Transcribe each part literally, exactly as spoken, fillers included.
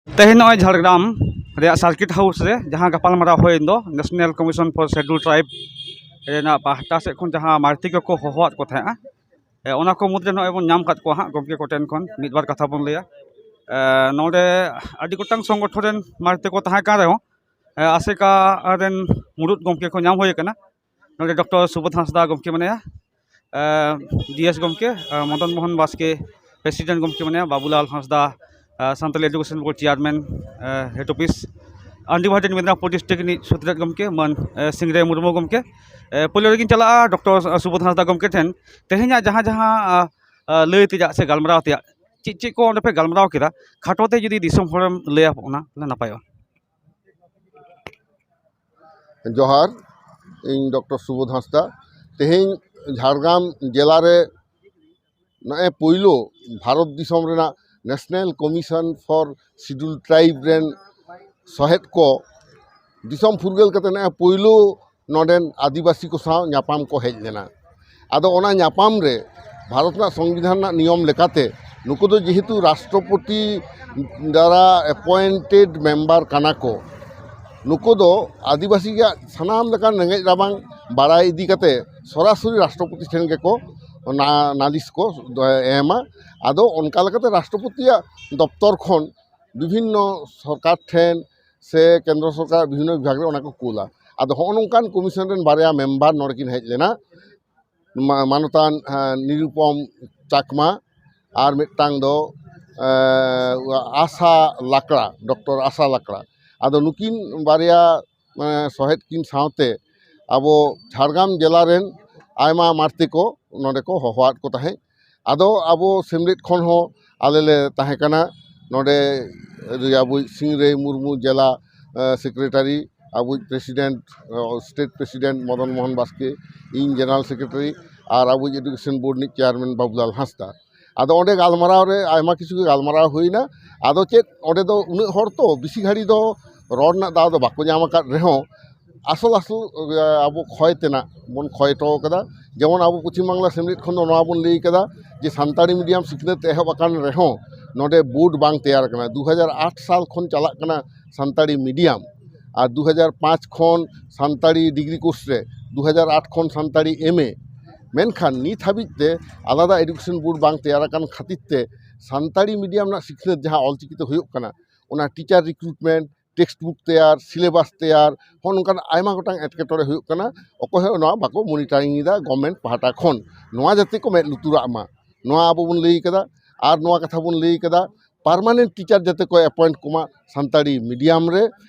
ᱛᱮᱦᱮᱧ ᱱᱚᱜᱼᱚᱭ ᱡᱷᱟᱲᱜᱨᱟᱢ ᱨᱮᱭᱟᱜ ᱥᱟᱨᱠᱤᱴ ᱦᱟᱣᱩᱥ ᱨᱮ ᱡᱟᱦᱟᱸ ᱜᱟᱯᱟᱞᱢᱟᱨᱟᱣ ᱦᱩᱭᱮᱱ ᱫᱚ, national commission for scheduled tribe ᱨᱮᱱᱟᱜ ᱯᱟᱦᱴᱟ ᱥᱮᱫ ᱠᱷᱚᱱ ᱡᱟᱦᱟᱸ ᱢᱟᱹᱨᱛᱤ ᱠᱚᱠᱚ ᱦᱚᱦᱚᱣᱟᱫ ᱠᱚ ᱛᱟᱦᱮᱸᱜᱼᱟ, ᱮ, ᱚᱱᱟ ᱠᱚ ᱢᱩᱫᱽᱨᱮ ᱱᱚᱜᱼᱚᱭ ᱵᱚᱱ ᱧᱟᱢ ᱠᱟᱫ ᱠᱚᱣᱟ ᱦᱟᱸᱜ ᱜᱚᱢᱠᱮ ᱠᱚᱴᱷᱮᱱ ᱠᱷᱚᱱ ᱢᱤᱫ ᱵᱟᱨ ᱠᱟᱛᱷᱟ ᱵᱚᱱ ᱞᱟᱹᱭᱟ᱾ ᱮ, ᱱᱚᱰᱮ ᱟᱹᱰᱤ ᱜᱚᱴᱟᱝ ᱥᱚᱝᱜᱚᱴᱷᱚᱱ ᱨᱮᱱ ᱢᱟᱹᱨᱛᱤ ᱠᱚ ᱛᱟᱦᱮᱸ ᱠᱟᱱ ᱨᱮᱦᱚᱸ, ᱮ, ᱟᱥᱮᱠᱟ ᱨᱮᱱ ᱢᱩᱲᱩᱫ ᱜᱚᱢᱠᱮ ᱠᱚ ᱧᱟᱢ ᱦᱩᱭ ᱟᱠᱟᱱᱟ᱾ ᱱᱚᱰᱮ ᱰᱚᱠᱴᱚᱨ ᱥᱩᱵᱳᱫᱷ ᱦᱟᱸᱥᱫᱟ ᱜᱚᱢᱠᱮ ᱢᱮᱱᱟᱭᱟ, ᱮ, ᱡᱤ ᱮᱥ ᱜᱚᱢᱠᱮ, ᱮ, ᱢᱚᱫᱚᱱ ᱢᱳᱦᱚᱱ ᱵᱟᱥᱠᱮ ᱯᱨᱮᱥᱤᱰᱮᱱᱴ ᱜᱚᱢᱠᱮ ᱢᱮᱱᱟᱭᱟ, ᱵᱟᱵᱩᱞᱟᱞ ᱦᱟᱸᱥᱫᱟ, ᱮ, ᱥᱟᱱᱛᱟᱞᱤ ᱮᱰᱩᱠᱮᱥᱚᱱ ᱵᱳᱨᱰ ᱪᱮᱭᱟᱨᱢᱮᱱ, ᱮ, ᱦᱮᱰ ᱚᱯᱷᱤᱥ, ᱟᱱᱰᱤᱵᱷᱟᱭᱰᱮᱰ ᱢᱮᱫᱽᱱᱟᱯᱩᱨ ᱰᱤᱥᱴᱨᱤᱠᱴ ᱨᱤᱱᱤᱡ ᱥᱩᱛᱨᱮᱛ ᱜᱚᱢᱠᱮ ᱢᱟᱹᱱ, ᱮ, ᱥᱤᱝᱨᱟᱹᱭ ᱢᱩᱨᱢᱩ ᱜᱚᱢᱠᱮ᱾ ᱮ, ᱯᱳᱭᱞᱳ ᱨᱮᱜᱤᱧ ᱪᱟᱞᱟᱜᱼᱟ ᱰᱚᱠᱴᱚᱨ ᱥᱩᱵᱳᱫᱷ ᱦᱟᱸᱥᱫᱟ ᱜᱚᱢᱠᱮ ᱴᱷᱮᱱ᱾ ᱛᱮᱦᱮᱧᱟᱜ ᱡᱟᱦᱟᱸ ᱡᱟᱦᱟᱸ, ᱟ, ᱟ, ᱞᱟᱹᱭ ᱛᱮᱭᱟᱜ ᱥᱮ ᱜᱟᱞᱢᱟᱨᱟᱣ ᱛᱮᱭᱟᱜ, ᱪᱮᱫ ᱪᱮᱫ ᱠᱚ ᱚᱸᱰᱮ ᱯᱮ ᱜᱟᱞᱢᱟᱨᱟᱣ ᱠᱮᱫᱟ, ᱠᱷᱟᱴᱚ ᱛᱮ ᱡᱩᱫᱤ ᱫᱤᱥᱚᱢ ᱦᱚᱲᱮᱢ ᱞᱟᱹᱭᱟ, ᱚᱱᱟ ᱛᱟᱦᱞᱮ ᱱᱟᱯᱟᱭᱚᱜᱼᱟ᱾ ᱡᱚᱦᱟᱨ, ᱤᱧ ᱰᱚᱠᱴᱚᱨ ᱥᱩᱵᱳᱫᱷ ᱦᱟᱸᱥᱫᱟ᱾ ᱛᱮᱦᱮᱧ ᱡᱷᱟᱲᱜᱨᱟᱢ ᱡᱮᱞᱟ ᱨᱮ ᱱᱚᱜᱼᱚᱭ ᱯᱳᱭᱞᱳ ᱵᱷᱟᱨᱚᱛ ᱫᱤᱥᱚᱢ ᱨᱮᱱᱟᱜ national commission for scheduled tribe ᱨᱮᱱ ᱥᱚᱦᱮᱫ ᱠᱚ ᱫᱤᱥᱚᱢ ᱯᱷᱩᱨᱜᱟᱹᱞ ᱠᱟᱛᱮ ᱱᱚᱜᱼᱚᱭ ᱯᱳᱭᱞᱳ ᱱᱚᱰᱮᱱ ᱟᱹᱫᱤᱵᱟᱹᱥᱤ ᱠᱚ ᱥᱟᱶ ᱧᱟᱯᱟᱢ ᱠᱚ ᱦᱮᱡ ᱞᱮᱱᱟ᱾ ᱟᱫᱚ ᱚᱱᱟ ᱧᱟᱯᱟᱢ ᱨᱮ ᱵᱷᱟᱨᱚᱛ ᱨᱮᱱᱟᱜ ᱥᱚᱝᱵᱤᱫᱷᱟᱱ ᱨᱮᱱᱟᱜ ᱱᱤᱭᱚᱢ ᱞᱮᱠᱟᱛᱮ ᱱᱩᱠᱩ ᱫᱚ ᱡᱮᱦᱮᱛᱩ ᱨᱟᱥᱴᱨᱚᱯᱚᱛᱤ ᱫᱟᱨᱟ ᱮᱯᱚᱭᱮᱱᱴᱮᱰ ᱢᱮᱢᱵᱟᱨ ᱠᱟᱱᱟ ᱠᱚ, ᱱᱩᱠᱩ ᱫᱚ ᱟᱹᱫᱤᱵᱟᱹᱥᱤᱭᱟᱜ ᱥᱟᱱᱟᱢ ᱞᱮᱠᱟᱱ ᱨᱮᱸᱜᱮᱡ ᱨᱟᱵᱟᱝ ᱵᱟᱲᱟᱭ ᱤᱫᱤ ᱠᱟᱛᱮ ᱥᱚᱨᱟᱥᱚᱨᱤ ᱨᱟᱥᱴᱨᱚᱯᱚᱛᱤ ᱴᱷᱮᱱ ᱜᱮᱠᱚ ᱱᱟ-, ᱱᱟᱞᱤᱥ ᱠᱚ ᱫᱚ-, ᱮᱢᱟ᱾ ᱟᱫᱚ ᱚᱱᱠᱟ ᱞᱮᱠᱟᱛᱮ ᱨᱟᱥᱴᱨᱚᱯᱚᱛᱤᱭᱟᱜ ᱫᱚᱯᱛᱚᱨ ᱠᱷᱚᱱ ᱵᱤᱵᱷᱤᱱᱱᱚ ᱥᱚᱨᱠᱟᱨ ᱴᱷᱮᱱ ᱥᱮ ᱠᱮᱱᱫᱨᱚ ᱥᱚᱨᱠᱟᱨ ᱵᱤᱵᱷᱤᱱᱱᱚ ᱵᱤᱵᱷᱟᱜᱽ ᱨᱮ ᱚᱱᱟ ᱠᱚ ᱠᱩᱞᱟ᱾ ᱟᱫᱚ ᱦᱚᱸᱜᱼᱚ ᱱᱚᱝᱠᱟᱱ ᱠᱚᱢᱤᱥᱚᱱ ᱨᱮᱱ ᱵᱟᱨᱭᱟ ᱢᱮᱢᱵᱟᱨ ᱱᱚᱰᱮ ᱠᱤᱱ ᱦᱮᱡ ᱞᱮᱱᱟ, ᱢᱟ-, ᱢᱟᱱᱚᱛᱟᱱ, ᱦᱮᱸ, ᱱᱤᱨᱩᱯᱚᱢ ᱪᱟᱠᱢᱟ ᱟᱨ ᱢᱤᱫᱴᱟᱝ ᱫᱚ, ᱮᱸ, ᱟᱥᱟ ᱞᱟᱠᱲᱟ, ᱰᱚᱠᱴᱚᱨ ᱟᱥᱟ ᱞᱟᱠᱲᱟ᱾ ᱟᱫᱚ ᱱᱩᱠᱤᱱ ᱵᱟᱨᱭᱟ, ᱮᱸ, ᱥᱚᱦᱮᱫ ᱠᱤᱱ ᱥᱟᱶᱛᱮ ᱟᱵᱚ ᱡᱷᱟᱲᱜᱨᱟᱢ ᱡᱮᱞᱟ ᱨᱮᱱ ᱟᱭᱢᱟ ᱢᱟᱨᱛᱤ ᱠᱚ ᱱᱚᱰᱮ ᱠᱚ ᱦᱚᱦᱚᱣᱟᱫ ᱠᱚ ᱛᱟᱦᱮᱸᱫ᱾ ᱟᱫᱚ ᱟᱵᱚ ᱥᱮᱢᱞᱮᱫ ᱠᱷᱚᱱ ᱦᱚᱸ ᱟᱞᱮ ᱞᱮ ᱛᱟᱦᱮᱸ ᱠᱟᱱᱟ᱾ ᱱᱚᱰᱮ ᱟᱵᱚᱭᱤᱡ ᱥᱤᱝᱨᱟᱹᱭ ᱢᱩᱨᱢᱩ ᱡᱮᱞᱟ, ᱮᱸ, ᱥᱮᱠᱨᱮᱴᱟᱨᱤ, ᱟᱵᱚᱭᱤᱡ ᱯᱨᱮᱥᱤᱰᱮᱱᱴ, ᱮᱸ, ᱥᱴᱮᱴ ᱯᱨᱮᱥᱤᱰᱮᱱᱴ ᱢᱚᱫᱚᱱ ᱢᱳᱦᱚᱱ ᱵᱟᱥᱠᱮ, ᱤᱧ ᱡᱮᱱᱟᱨᱮᱞ ᱥᱮᱠᱨᱮᱴᱟᱨᱤ ᱟᱨ ᱟᱵᱚᱭᱤᱡ ᱮᱰᱩᱠᱮᱥᱚᱱ ᱵᱳᱨᱰ ᱨᱤᱱᱤᱡ ᱪᱮᱭᱟᱨᱢᱮᱱ ᱵᱟᱵᱩᱞᱟᱞ ᱦᱟᱸᱥᱫᱟ᱾ ᱟᱫᱚ ᱚᱸᱰᱮ ᱜᱟᱞᱢᱟᱨᱟᱣ ᱨᱮ ᱟᱭᱢᱟ ᱠᱤᱪᱷᱩ ᱜᱮ ᱜᱟᱞᱢᱟᱨᱟᱣ ᱦᱩᱭᱱᱟ᱾ ᱟᱫᱚ ᱪᱮᱫ, ᱚᱸᱰᱮ ᱫᱚ ᱩᱱᱟᱹᱜ ᱦᱚᱲ ᱛᱚ ᱵᱮᱥᱤ ᱜᱷᱟᱹᱲᱤ ᱫᱚ ᱨᱚᱲ ᱨᱮᱱᱟᱜ ᱫᱟᱣ ᱫᱚ ᱵᱟᱠᱚ ᱧᱟᱢ ᱟᱠᱟᱫ ᱨᱮᱦᱚᱸ, ᱟᱥᱚᱞ ᱟᱥᱚᱞ, ᱮ, ᱟᱵᱚ ᱠᱷᱚᱭ ᱛᱮᱱᱟᱜ ᱵᱚᱱ ᱠᱷᱚᱭ ᱦᱚᱴᱚ ᱠᱟᱫᱟ᱾ ᱡᱮᱢᱚᱱ ᱟᱵᱚ ᱯᱚᱪᱷᱤᱢ ᱵᱟᱝᱞᱟ ᱥᱮᱢᱞᱮᱫ ᱠᱷᱚᱱ ᱫᱚ ᱱᱚᱣᱟ ᱵᱚᱱ ᱞᱟᱹᱭ ᱠᱟᱫᱟ ᱡᱮ ᱥᱟᱱᱛᱟᱲᱤ ᱢᱤᱰᱤᱭᱟᱢ ᱥᱤᱠᱷᱱᱟᱹᱛ ᱮᱦᱚᱵ ᱟᱠᱟᱱ ᱨᱮᱦᱚᱸ ᱱᱚᱰᱮ ᱵᱳᱨᱰ ᱵᱟᱝ ᱛᱮᱭᱟᱨ ᱟᱠᱟᱱᱟ᱾ ᱫᱩ ᱦᱟᱡᱟᱨ ᱟᱴ ᱥᱟᱞ ᱠᱷᱚᱱ ᱪᱟᱞᱟᱜ ᱠᱟᱱᱟ ᱥᱟᱱᱛᱟᱲᱤ ᱢᱤᱰᱤᱭᱟᱢ, ᱟᱨ ᱫᱩ ᱦᱟᱡᱟᱨ ᱯᱟᱸᱪ ᱠᱷᱚᱱ ᱥᱟᱱᱛᱟᱲᱤ ᱰᱤᱜᱽᱨᱤ ᱠᱳᱨᱥ ᱨᱮ, ᱫᱩ ᱦᱟᱡᱟᱨ ᱟᱴ ᱠᱷᱚᱱ ᱥᱟᱱᱛᱟᱲᱤ ᱮᱢ ᱮ᱾ ᱢᱮᱱᱠᱷᱟᱱ ᱱᱤᱛ ᱦᱟᱹᱵᱤᱡ ᱛᱮ ᱟᱞᱟᱫᱟ ᱮᱰᱩᱠᱮᱥᱚᱱ ᱵᱳᱨᱰ ᱵᱟᱝ ᱛᱮᱭᱟᱨ ᱟᱠᱟᱱ ᱠᱷᱟᱹᱛᱤᱨ ᱛᱮ ᱥᱟᱱᱛᱟᱲᱤ ᱢᱤᱰᱤᱭᱟᱢ ᱨᱮᱱᱟᱜ ᱥᱤᱠᱷᱱᱟᱹᱛ ᱡᱟᱦᱟᱸ ᱚᱞᱪᱤᱠᱤ ᱛᱮ ᱦᱩᱭᱩᱜ ᱠᱟᱱᱟ, ᱚᱱᱟ ᱴᱤᱪᱟᱨ ᱨᱤᱠᱨᱩᱴᱢᱮᱱᱴ, ᱴᱮᱠᱥᱴ ᱵᱩᱠ ᱛᱮᱭᱟᱨ, ᱥᱤᱞᱮᱵᱟᱥ ᱛᱮᱭᱟᱨ, ᱦᱚᱸ ᱱᱚᱝᱠᱟᱱ ᱟᱭᱢᱟ ᱜᱚᱴᱟᱝ ᱮᱴᱠᱮᱴᱚᱬᱮ ᱦᱩᱭᱩᱜ ᱠᱟᱱᱟ᱾ ᱚᱠᱚᱭ ᱦᱚᱸ ᱱᱚᱣᱟ ᱵᱟᱠᱚ ᱢᱚᱱᱤᱴᱟᱨᱤᱝ ᱮᱫᱟ ᱜᱚᱵᱷᱢᱮᱱᱴ ᱯᱟᱦᱴᱟ ᱠᱷᱚᱱ᱾ ᱱᱚᱣᱟ ᱡᱟᱛᱮ ᱠᱚ ᱢᱮᱫ ᱞᱩᱛᱩᱨᱟᱜ ᱢᱟ, ᱱᱚᱣᱟ ᱟᱵᱚ ᱵᱚᱱ ᱞᱟᱹᱭ ᱠᱟᱫᱟ᱾ ᱟᱨ ᱱᱚᱣᱟ ᱠᱟᱛᱷᱟ ᱵᱚᱱ ᱞᱟᱹᱭ ᱠᱟᱫᱟ, ᱯᱟᱨᱢᱟᱱᱮᱱᱴ ᱴᱤᱪᱟᱨ ᱡᱟᱛᱮ ᱠᱚ ᱮᱯᱚᱭᱮᱱᱴ ᱠᱚᱢᱟ ᱥᱟᱱᱛᱟᱲᱤ ᱢᱤᱰᱤᱭᱟᱢ ᱨᱮ᱾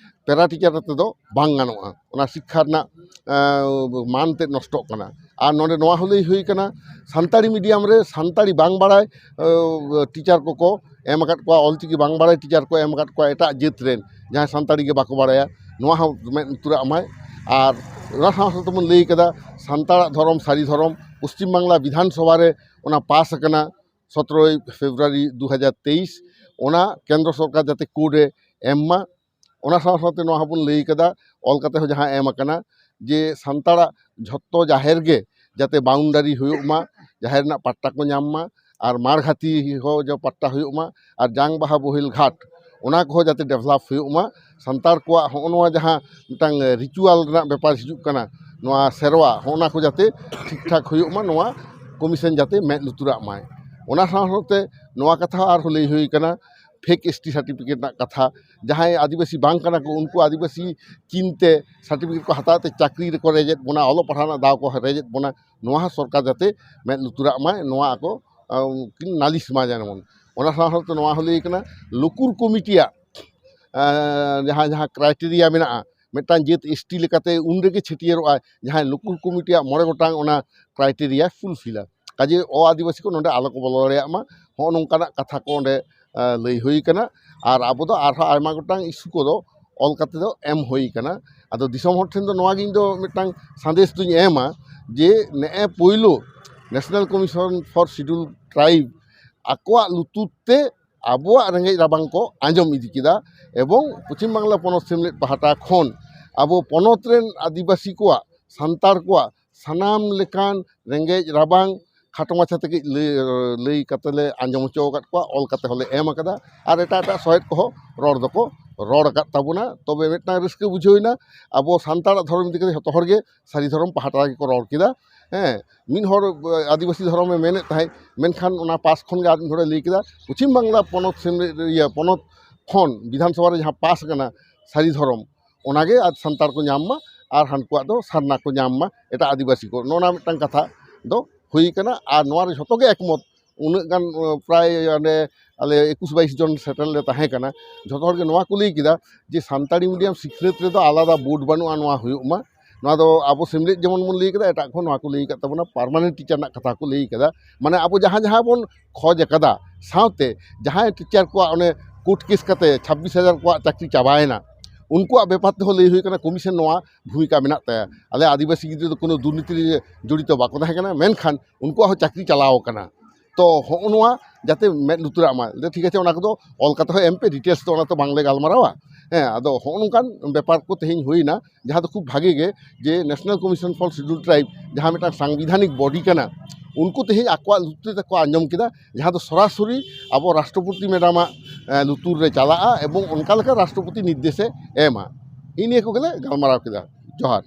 ᱯᱮᱨᱟ ᱴᱤᱪᱟᱨ ᱟᱛᱮ ᱫᱚ ᱵᱟᱝ ᱜᱟᱱᱚᱜᱼᱟ, ᱚᱱᱟ ᱥᱤᱠᱠᱷᱟ ᱨᱮᱱᱟᱜ ᱮᱸ, ᱢᱟᱱ ᱛᱮᱫ ᱱᱚᱥᱴᱚᱜ ᱠᱟᱱᱟ᱾ ᱟᱨ ᱱᱚᱰᱮ ᱱᱚᱣᱟ ᱦᱚᱸ ᱞᱟᱹᱭ ᱦᱩᱭ ᱠᱟᱱᱟ, ᱥᱟᱱᱛᱟᱲᱤ ᱢᱤᱰᱤᱭᱟᱢ ᱨᱮ ᱥᱟᱱᱛᱟᱲᱤ ᱵᱟᱝ ᱵᱟᱲᱟᱭ ᱮᱸ, ᱴᱤᱪᱟᱨ ᱠᱚᱠᱚ ᱮᱢ ᱟᱠᱟᱫ ᱠᱚᱣᱟ, ᱚᱞᱪᱤᱠᱤ ᱵᱟᱝ ᱵᱟᱲᱟᱭ ᱴᱤᱪᱟᱨ ᱠᱚ ᱮᱢ ᱟᱠᱟᱫ ᱠᱚᱣᱟ ᱮᱴᱟᱜ ᱡᱟᱹᱛ ᱨᱮᱱ, ᱡᱟᱦᱟᱸᱭ ᱥᱟᱱᱛᱟᱲᱤ ᱜᱮ ᱵᱟᱠᱚ ᱵᱟᱲᱟᱭᱟ᱾ ᱱᱚᱣᱟ ᱦᱚᱸ ᱢᱮᱫ ᱞᱩᱛᱩᱨᱟᱜ ᱢᱟᱭ᱾ ᱟᱨ ᱚᱱᱟ ᱥᱟᱶ ᱥᱟᱶ ᱛᱮᱵᱚᱱ ᱞᱟᱹᱭ ᱠᱟᱫᱟ ᱥᱟᱱᱛᱟᱲᱟᱜ ᱫᱷᱚᱨᱚᱢ ᱥᱟᱹᱨᱤ ᱫᱷᱚᱨᱚᱢ, ᱯᱚᱥᱪᱤᱢ ᱵᱟᱝᱞᱟ ᱵᱤᱫᱷᱟᱱ ᱥᱚᱵᱷᱟ ᱨᱮ ᱚᱱᱟ ᱯᱟᱥ ᱟᱠᱟᱱᱟ ᱥᱚᱛᱨᱚᱭ ᱯᱷᱮᱵᱽᱨᱩᱣᱟᱨᱤ ᱫᱩ ᱦᱟᱡᱟᱨ ᱛᱮᱭᱤᱥ, ᱚᱱᱟ ᱠᱮᱱᱫᱨᱚ ᱥᱚᱨᱠᱟᱨ ᱡᱟᱛᱮ ᱠᱳᱰ ᱮ ᱮᱢ ᱢᱟ᱾ ᱚᱱᱟ ᱥᱟᱶ ᱥᱟᱶᱛᱮ ᱱᱚᱣᱟ ᱦᱚᱸᱵᱚᱱ ᱞᱟᱹᱭ ᱠᱟᱫᱟ, ᱚᱞ ᱠᱟᱛᱮ ᱦᱚᱸ ᱡᱟᱦᱟᱸ ᱮᱢ ᱟᱠᱟᱱᱟ, ᱡᱮ ᱥᱟᱱᱛᱟᱲᱟᱜ ᱡᱷᱚᱛᱚ ᱡᱟᱦᱮᱨ ᱜᱮ ᱡᱟᱛᱮ ᱵᱟᱣᱩᱱᱰᱟᱨᱤ ᱦᱩᱭᱩᱜ ᱢᱟ, ᱡᱟᱦᱮᱨ ᱨᱮᱱᱟᱜ ᱯᱟᱴᱴᱟ ᱠᱚ ᱧᱟᱢ ᱢᱟ, ᱟᱨ ᱢᱟᱲᱜᱷᱟᱴᱤ ᱦᱚᱸ ᱡᱮ ᱯᱟᱴᱴᱟ ᱦᱩᱭᱩᱜ ᱢᱟ, ᱟᱨ ᱡᱟᱝ ᱵᱟᱦᱟ ᱵᱳᱦᱮᱞ ᱜᱷᱟᱴ, ᱚᱱᱟ ᱠᱚᱦᱚᱸ ᱡᱟᱛᱮ ᱰᱮᱵᱷᱞᱚᱯ ᱦᱩᱭᱩᱜ ᱢᱟ᱾ ᱥᱟᱱᱛᱟᱲ ᱠᱚᱣᱟᱜ ᱦᱚᱸᱜᱼᱚ ᱱᱚᱣᱟ ᱡᱟᱦᱟᱸ ᱢᱤᱫᱴᱟᱝ ᱨᱤᱪᱩᱣᱟᱞ ᱨᱮᱱᱟᱜ ᱵᱮᱯᱟᱨ ᱦᱤᱡᱩᱜ ᱠᱟᱱᱟ, ᱱᱚᱣᱟ ᱥᱮᱨᱣᱟ, ᱦᱚᱸᱜᱼᱚ ᱱᱟ ᱠᱚ ᱡᱟᱛᱮ ᱴᱷᱤᱠ ᱴᱷᱟᱠ ᱦᱩᱭᱩᱜ ᱢᱟ, ᱱᱚᱣᱟ ᱠᱚᱢᱤᱥᱚᱱ ᱡᱟᱛᱮ ᱢᱮᱫ ᱞᱩᱛᱩᱨᱟᱜ ᱢᱟᱭ᱾ ᱚᱱᱟ ᱥᱟᱶ ᱥᱟᱶᱛᱮ ᱱᱚᱣᱟ ᱠᱟᱛᱷᱟ ᱟᱨᱦᱚᱸ ᱞᱟᱹᱭ ᱦᱩᱭ ᱠᱟᱱᱟ, ᱯᱷᱮᱠ ᱮᱥ ᱴᱤ ᱥᱟᱨᱴᱤᱯᱷᱤᱠᱮᱴ ᱨᱮᱱᱟᱜ ᱠᱟᱛᱷᱟ, ᱡᱟᱦᱟᱸᱭ ᱟᱹᱫᱤᱵᱟᱹᱥᱤ ᱵᱟᱝ ᱠᱟᱱᱟ ᱠᱚ, ᱩᱱᱠᱩ ᱟᱹᱫᱤᱵᱟᱹᱥᱤ ᱪᱤᱱᱛᱮ ᱥᱟᱨᱴᱤᱯᱷᱤᱠᱮᱴ ᱠᱚ ᱦᱟᱛᱟᱣ ᱛᱮ ᱪᱟᱹᱠᱨᱤ ᱨᱮᱠᱚ ᱨᱮᱡᱮᱫ ᱵᱚᱱᱟ, ᱚᱞᱚᱜ ᱯᱟᱲᱦᱟᱣ ᱨᱮᱱᱟᱜ ᱫᱟᱣ ᱠᱚ ᱨᱮᱡᱮᱫ ᱵᱚᱱᱟ, ᱱᱚᱣᱟ ᱦᱚᱸ ᱥᱚᱨᱠᱟᱨ ᱡᱟᱛᱮ ᱢᱮᱫ ᱞᱩᱛᱩᱨᱟᱜ ᱢᱟᱭ, ᱱᱚᱣᱟ ᱟᱠᱚ, ᱟᱸ, ᱠᱤᱱ ᱱᱟᱞᱤᱥ ᱢᱟ ᱡᱮᱢᱚᱱ᱾ ᱚᱱᱟ ᱥᱟᱶ ᱥᱟᱶᱛᱮ ᱱᱚᱣᱟ ᱦᱚᱸ ᱞᱟᱹᱭ ᱠᱟᱱᱟ, ᱞᱩᱠᱩᱨ ᱠᱚᱢᱤᱴᱤᱭᱟᱜ, ᱟᱸ, ᱡᱟᱦᱟᱸ, ᱡᱟᱦᱟᱸ ᱠᱨᱟᱭᱴᱮᱨᱤᱭᱟ ᱢᱮᱱᱟᱜᱼᱟ, ᱢᱤᱫᱴᱟᱝ ᱡᱟᱹᱛ ᱮᱥ ᱴᱤ ᱞᱮᱠᱟᱛᱮ ᱩᱱ ᱨᱮᱜᱮ ᱪᱷᱟᱹᱴᱭᱟᱹᱨᱚᱜᱼᱟᱭ, ᱡᱟᱦᱟᱸᱭ ᱞᱩᱠᱩᱨ ᱠᱚᱢᱤᱴᱤᱭᱟᱜ ᱢᱚᱬᱮ ᱜᱚᱴᱟᱝ ᱚᱱᱟ ᱠᱨᱟᱭᱴᱮᱨᱤᱭᱟ ᱯᱷᱩᱞᱯᱷᱤᱞᱟ᱾ ᱠᱟᱡᱮ ᱚ ᱟᱹᱫᱤᱵᱟᱹᱥᱤ ᱠᱚ ᱱᱚᱰᱮ ᱟᱞᱚ ᱠᱚ ᱵᱚᱞᱚ ᱫᱟᱲᱮᱭᱟᱜ ᱢᱟ, ᱦᱚᱸᱜᱼᱚ ᱱᱚᱝᱠᱟᱱᱟᱜ ᱠᱟᱛᱷᱟ ᱠᱚ ᱚᱸᱰᱮ, ᱟᱸ, ᱞᱟᱹᱭ ᱦᱩᱭ ᱠᱟᱱᱟ᱾ ᱟᱨ ᱟᱵᱚ ᱫᱚ ᱟᱨᱦᱚᱸ ᱟᱭᱢᱟ ᱜᱚᱴᱟᱝ ᱤᱥᱩ ᱠᱚᱫᱚ ᱚᱞ ᱠᱟᱛᱮ ᱫᱚ ᱮᱢ ᱦᱩᱭ ᱠᱟᱱᱟ᱾ ᱟᱫᱚ ᱫᱤᱥᱚᱢ ᱦᱚᱲ ᱴᱷᱮᱱ ᱫᱚ ᱱᱚᱣᱟ ᱜᱮ ᱤᱧ ᱫᱚ ᱢᱤᱫᱴᱟᱝ ᱥᱟᱸᱫᱮᱥ ᱫᱚᱧ ᱮᱢᱟ, ᱡᱮ ᱱᱮᱜᱼᱮ ᱯᱳᱭᱞᱳ National Commission for Scheduled Tribe ᱟᱠᱚᱣᱟᱜ ᱞᱩᱛᱩᱨ ᱛᱮ ᱟᱵᱚᱣᱟᱜ ᱨᱮᱸᱜᱮᱡ ᱨᱟᱵᱟᱝ ᱠᱚ ᱟᱸᱡᱚᱢ ᱤᱫᱤ ᱠᱮᱫᱟ᱾ ᱮᱵᱚᱝ ᱯᱚᱪᱷᱤᱢ ᱵᱟᱝᱞᱟ ᱯᱚᱱᱚᱛ ᱥᱮᱢᱞᱮᱫ ᱯᱟᱦᱴᱟ ᱠᱷᱚᱱ ᱟᱵᱚ ᱯᱚᱱᱚᱛ ᱨᱮᱱ ᱟᱹᱫᱤᱵᱟᱹᱥᱤ ᱠᱚᱣᱟᱜ, ᱥᱟᱱᱛᱟᱲ ᱠᱚᱣᱟᱜ ᱥᱟᱱᱟᱢ ᱞᱮᱠᱟᱱ ᱨᱮᱸᱜᱮᱡ ᱨᱟᱵᱟᱝ ᱠᱷᱟᱴᱚ ᱢᱟᱪᱷᱟ ᱛᱮ ᱠᱟᱹᱡ ᱞᱟᱹᱭ, ᱞᱟᱹᱭ ᱠᱟᱛᱮ ᱞᱮ ᱟᱸᱡᱚᱢ ᱦᱚᱪᱚ ᱟᱠᱟᱫ ᱠᱚᱣᱟ, ᱚᱞ ᱠᱟᱛᱮ ᱦᱚᱸᱞᱮ ᱮᱢ ᱟᱠᱟᱫᱟ, ᱟᱨ ᱮᱴᱟᱜ ᱮᱴᱟᱜ ᱥᱚᱦᱮᱫ ᱠᱚᱦᱚᱸ ᱨᱚᱲ ᱫᱚᱠᱚ ᱨᱚᱲ ᱟᱠᱟᱫ ᱛᱟᱵᱚᱱᱟ᱾ ᱛᱚᱵᱮ ᱢᱤᱫᱴᱟᱝ ᱨᱟᱹᱥᱠᱟᱹ ᱵᱩᱡᱷᱟᱹᱣ ᱮᱱᱟ, ᱟᱵᱚ ᱥᱟᱱᱛᱟᱲᱟᱜ ᱫᱷᱚᱨᱚᱢ ᱤᱫᱤ ᱠᱟᱛᱮ ᱡᱷᱚᱛᱚ ᱦᱚᱲ ᱜᱮ ᱥᱟᱹᱨᱤ ᱫᱷᱚᱨᱚᱢ ᱯᱟᱦᱴᱟ ᱜᱮᱠᱚ ᱨᱚᱲ ᱠᱮᱫᱟ᱾ ᱦᱮᱸ, ᱢᱤᱫ ᱦᱚᱲ, ᱮ, ᱟᱹᱫᱤᱵᱟᱹᱥᱤ ᱫᱷᱚᱨᱚᱢᱮ ᱢᱮᱱᱮᱫ ᱛᱟᱦᱮᱸᱫ, ᱢᱮᱱᱠᱷᱟᱱ ᱚᱱᱟ ᱯᱟᱥ ᱠᱷᱚᱱ ᱜᱮ ᱟᱨ ᱢᱤᱫ ᱦᱚᱲᱮ ᱞᱟᱹᱭ ᱠᱮᱫᱟ, ᱯᱚᱪᱷᱤᱢ ᱵᱟᱝᱞᱟ ᱯᱚᱱᱚᱛ ᱥᱮᱢᱞᱮᱫ, ᱤᱭᱟᱹ, ᱯᱚᱱᱚᱛ ᱠᱷᱚᱱ ᱵᱤᱫᱷᱟᱱ ᱥᱚᱵᱷᱟ ᱨᱮ ᱡᱟᱦᱟᱸ ᱯᱟᱥ ᱟᱠᱟᱱᱟ ᱥᱟᱹᱨᱤ ᱫᱷᱚᱨᱚᱢ, ᱚᱱᱟᱜᱮ ᱟᱨ ᱥᱟᱱᱛᱟᱲ ᱠᱚ ᱧᱟᱢ ᱢᱟ, ᱟᱨ ᱦᱟᱱᱠᱩᱣᱟᱜ ᱫᱚ ᱥᱟᱨᱱᱟ ᱠᱚ ᱧᱟᱢ ᱢᱟ, ᱮᱴᱟᱜ ᱟᱹᱫᱤᱵᱟᱹᱥᱤ ᱠᱚ᱾ ᱱᱚᱜᱼᱚ ᱱᱟ ᱢᱤᱫᱴᱟᱝ ᱠᱟᱛᱷᱟ ᱫᱚ ᱦᱩᱭ ᱠᱟᱱᱟ᱾ ᱟᱨ ᱱᱚᱣᱟ ᱨᱮ ᱡᱷᱚᱛᱚ ᱜᱮ ᱮᱠᱢᱚᱛ, ᱩᱱᱟᱹᱜ ᱜᱟᱱ, ᱚ, ᱯᱨᱟᱭ ᱚᱸᱰᱮ ᱟᱞᱮ ᱮᱠᱩᱥ ᱵᱟᱭᱤᱥ ᱡᱚᱱ ᱥᱮᱴᱮᱨ ᱞᱮ ᱛᱟᱦᱮᱸ ᱠᱟᱱᱟ᱾ ᱡᱷᱚᱛᱚ ᱦᱚᱲ ᱜᱮ ᱱᱚᱣᱟ ᱠᱚ ᱞᱟᱹᱭ ᱠᱮᱫᱟ ᱡᱮ ᱥᱟᱱᱛᱟᱲᱤ ᱢᱤᱰᱤᱭᱟᱢ ᱥᱤᱠᱷᱱᱟᱹᱛ ᱨᱮᱫᱚ ᱟᱞᱟᱫᱟ ᱵᱳᱨᱰ ᱵᱟᱹᱱᱩᱜᱼᱟ, ᱱᱚᱣᱟ ᱦᱩᱭᱩᱜ ᱢᱟ᱾ ᱱᱚᱣᱟ ᱫᱚ ᱟᱵᱚ ᱥᱮᱢᱞᱮᱫ ᱡᱮᱢᱚᱱ ᱵᱚᱱ ᱞᱟᱹᱭ ᱠᱮᱫᱟ, ᱮᱴᱟᱜ ᱠᱚ ᱱᱚᱣᱟ ᱠᱚ ᱞᱟᱹᱭ ᱟᱠᱟᱫ ᱛᱟᱵᱚᱱᱟ, ᱯᱟᱨᱢᱟᱱᱮᱱᱴ ᱴᱤᱪᱟᱨ ᱨᱮᱱᱟᱜ ᱠᱟᱛᱷᱟ ᱠᱚ ᱞᱟᱹᱭ ᱠᱟᱫᱟ᱾ ᱢᱟᱱᱮ ᱟᱵᱚ ᱡᱟᱦᱟᱸ ᱡᱟᱦᱟᱸ ᱵᱚᱱ ᱠᱷᱚᱡᱽ ᱟᱠᱟᱫᱟ, ᱥᱟᱶᱛᱮ ᱡᱟᱦᱟᱸᱭ ᱴᱤᱪᱟᱨ ᱠᱚᱣᱟᱜ ᱚᱱᱮ ᱠᱳᱨᱴ ᱠᱮᱥ ᱠᱟᱛᱮ ᱪᱷᱟᱵᱵᱤᱥ ᱦᱟᱡᱟᱨ ᱠᱚᱣᱟᱜ ᱪᱟᱹᱠᱨᱤ ᱪᱟᱵᱟᱭᱮᱱᱟ, ᱩᱱᱠᱩᱣᱟᱜ ᱵᱮᱯᱟᱨ ᱛᱮᱦᱚᱸ ᱞᱟᱹᱭ ᱦᱩᱭ ᱠᱟᱱᱟ, ᱠᱚᱢᱤᱥᱚᱱ ᱱᱚᱣᱟ ᱵᱷᱩᱢᱤᱠᱟ ᱢᱮᱱᱟᱜ ᱛᱟᱭᱟ᱾ ᱟᱞᱮ ᱟᱹᱫᱤᱵᱟᱹᱥᱤ ᱜᱤᱫᱽᱨᱟᱹ ᱫᱚ ᱠᱳᱱᱳ ᱫᱩᱨᱱᱤᱛᱤ ᱨᱮ ᱡᱚᱲᱤᱛᱚ ᱵᱟᱠᱚ ᱛᱟᱦᱮᱸ ᱠᱟᱱᱟ, ᱢᱮᱱᱠᱷᱟᱱ ᱩᱱᱠᱩᱣᱟᱜ ᱦᱚᱸ ᱪᱟᱹᱠᱨᱤ ᱪᱟᱞᱟᱣ ᱟᱠᱟᱱᱟ᱾ ᱛᱚ ᱦᱚᱸᱜᱼᱚ ᱱᱚᱣᱟ ᱡᱟᱛᱮ ᱢᱮᱫ ᱞᱩᱛᱩᱨᱟᱜ ᱢᱟ᱾ ᱞᱟᱹᱭ, ᱴᱷᱤᱠ ᱟᱪᱷᱮ, ᱚᱱᱟ ᱠᱚᱫᱚ ᱚᱞ ᱠᱟᱛᱮ ᱦᱚᱸ ᱮᱢ ᱯᱮ, ᱰᱤᱴᱮᱞᱥ ᱫᱚ ᱚᱱᱟ ᱛᱚ ᱵᱟᱝᱞᱮ ᱜᱟᱞᱢᱟᱨᱟᱣᱟ᱾ ᱦᱮᱸ, ᱟᱫᱚ ᱦᱚᱸᱜᱼᱚ ᱱᱚᱝᱠᱟᱱ ᱵᱮᱯᱟᱨ ᱠᱚ ᱛᱮᱦᱮᱧ ᱦᱩᱭᱱᱟ, ᱡᱟᱦᱟᱸ ᱫᱚ ᱠᱷᱩᱵ ᱵᱷᱟᱜᱮ ᱜᱮ, ᱡᱮ National Commission for Scheduled Tribe, ᱡᱟᱦᱟᱸ ᱢᱤᱫᱴᱟᱝ ᱥᱟᱝᱵᱤᱫᱷᱟᱱᱤᱠ ᱵᱚᱰᱤ ᱠᱟᱱᱟ, ᱩᱱᱠᱩ ᱛᱮᱦᱮᱧ ᱟᱠᱚᱣᱟᱜ ᱞᱩᱛᱩᱨ ᱛᱮᱠᱚ ᱟᱸᱡᱚᱢ ᱠᱮᱫᱟ, ᱡᱟᱦᱟᱸ ᱫᱚ ᱥᱚᱨᱟᱥᱚᱨᱤ ᱟᱵᱚ ᱨᱟᱥᱴᱨᱚᱯᱚᱛᱤ ᱢᱮᱰᱟᱢᱟᱜ, ᱮ, ᱞᱩᱛᱩᱨ ᱨᱮ ᱪᱟᱞᱟᱜᱼᱟ ᱮᱵᱚᱝ ᱚᱱᱠᱟ ᱞᱮᱠᱟ ᱨᱟᱥᱴᱨᱚᱯᱚᱛᱤ ᱱᱤᱨᱫᱮᱥᱮ ᱮᱢᱟ᱾ ᱤᱱᱟᱹ ᱠᱚᱜᱮᱞᱮ ᱜᱟᱞᱢᱟᱨᱟᱣ ᱠᱮᱫᱟ᱾ ᱡᱚᱦᱟᱨ᱾